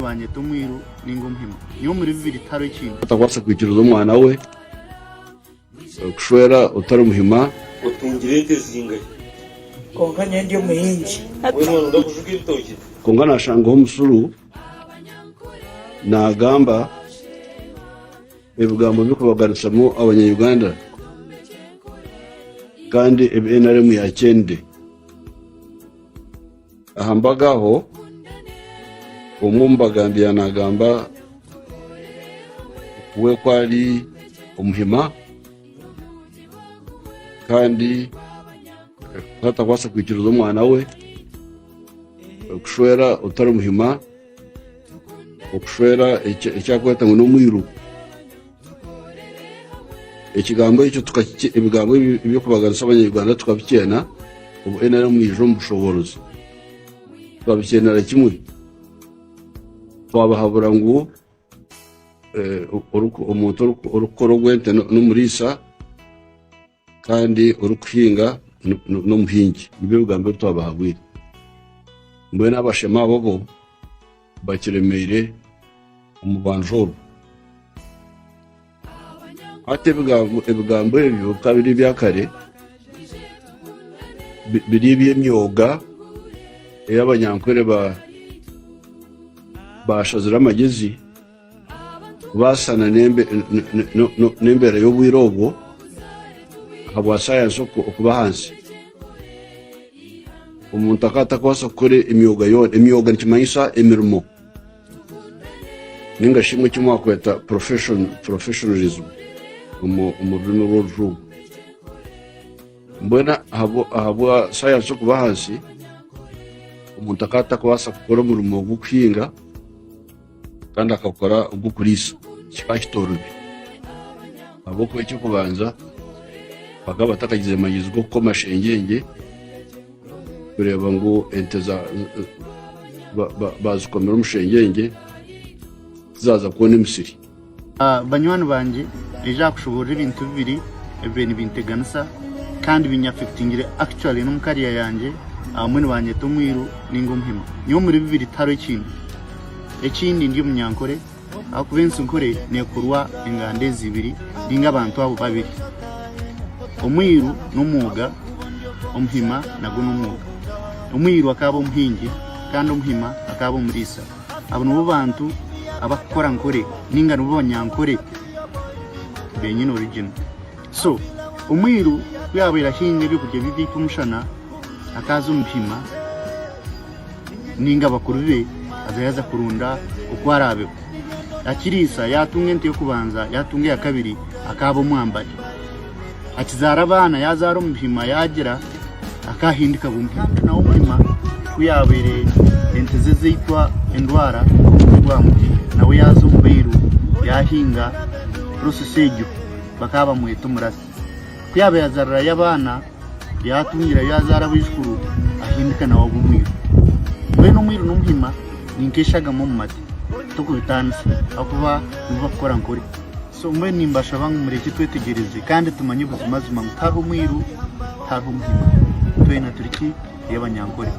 Banyeta omwiru ninga omuhima. Nyowe omuri bibiri tihariho ekindi. Atakubaasa kwikiriza omwana we kushwera otari muhima. Otungire ente zingahi? Kwonka nyowe ndi omuhingi. Mbwenu nooronda kujuga ebitookye? Kwonka naashangaho omusuru naagamba ebigambo by'okubaganisamu abanya-Uganda kandi ebi NRM yakyende. Aha mbaga aho, omwe omu bagambi yaanagamba we ku ari omuhima kandi ku atakubaasa kwikiriza omwana we kushwera otari muhima, okushwera eki arikweta ngu n'omwiru. Ekigambo ekyo ebigambo ebi eby'okubaganisa abanya-Uganda tukabikyena obu NRM yaija omu bushoboorozi. Tukabikyenera kimwe. Twabahabura ngu omuntu orikukora ogw'ente n'omuriisa kandi orikuhinga n'omuhingi. Nibyo bigambo ebi twabahabwire. Mbwenu abashema abo bo bakiremeire omu rubanja oru. Hati ebigambo ebigambo ebyo bikaba biri ebya kare, biri eby'emyoga ei Abanyankore baashazire amagyezi kubaasana n'embeera y'obwire obwo ahabwa sayansi okuba ahansi. Omuntu akaba atakubaasa kukora emyoga yoona. Emyoga nikimanyisa emirimo ninga shi imwe eki mwakweta professionalism omu rurimi rw'orujungu. Mbwenu ahabwa sayansi okuba ahansi, omuntu akaba atakubaasa kukora omurimo gw'okuhinga kandi akakora ogw'okuriisa. Kikaba kitoorobi ahabw'okuba eky'okubanza bakaba batakagizire magyezi g'okukoma shengyengye kureeba ngu ente baazikomera omu shengyengye tizaaza kwona emisiri. Banywani bangye, naija kushoboorora ebintu bibiri ebibaire nibinteganisa kandi binyafectingire actually n'omu career yangye abamwe nibanyeta omwiru ninga omuhima. Nyowe omuri bibiri tihariho ekindi. Ekindi ndi omunyankore ahakuba ensi nkore nekorwa enganda ezi ibiri ninga abantu abo babiri. Omwiru n'omwoga, omuhima nagwo n'omwoga. Omwiru akaba omuhingi kandi omuhima akaba omuriisa. Abo nibo bantu abakukora nkore ninga nibo banyankore benyine original. So omwiru ku yabaire ahinga ebyokurya bye by'omushana akaza omu bihima ninga bakuru be aza yaza kurunda oku araabeho. Akiriisa yatunga ente y'okubanza yatunga eya kabiri akaaba omwambari. Akizaara abaana yazaara omu bihima yagira akahindika aba omuhima. Kandi nawe omuhima ku yabaire ente ze zaitwa endwara bwa muti nawe yaza omu bairu yahinga process egyo bakaba bamweta omurasi. Ku yabaire yazarirayo abaana yatungirayo yazaara abaijukuru ahindika nawe aba omwiru. Mbwenu omwiru n'omuhima ni nk'eshagama omu mate tokubitaanisa ahakuba nibo bakukora nkore. So mbwenu nimbashaba ngu murekye twetegyereze kandi tumanye buzimazima ngu tihariho mwiru, tihariho muhima. Twena turi ki? Turi Abanyankore.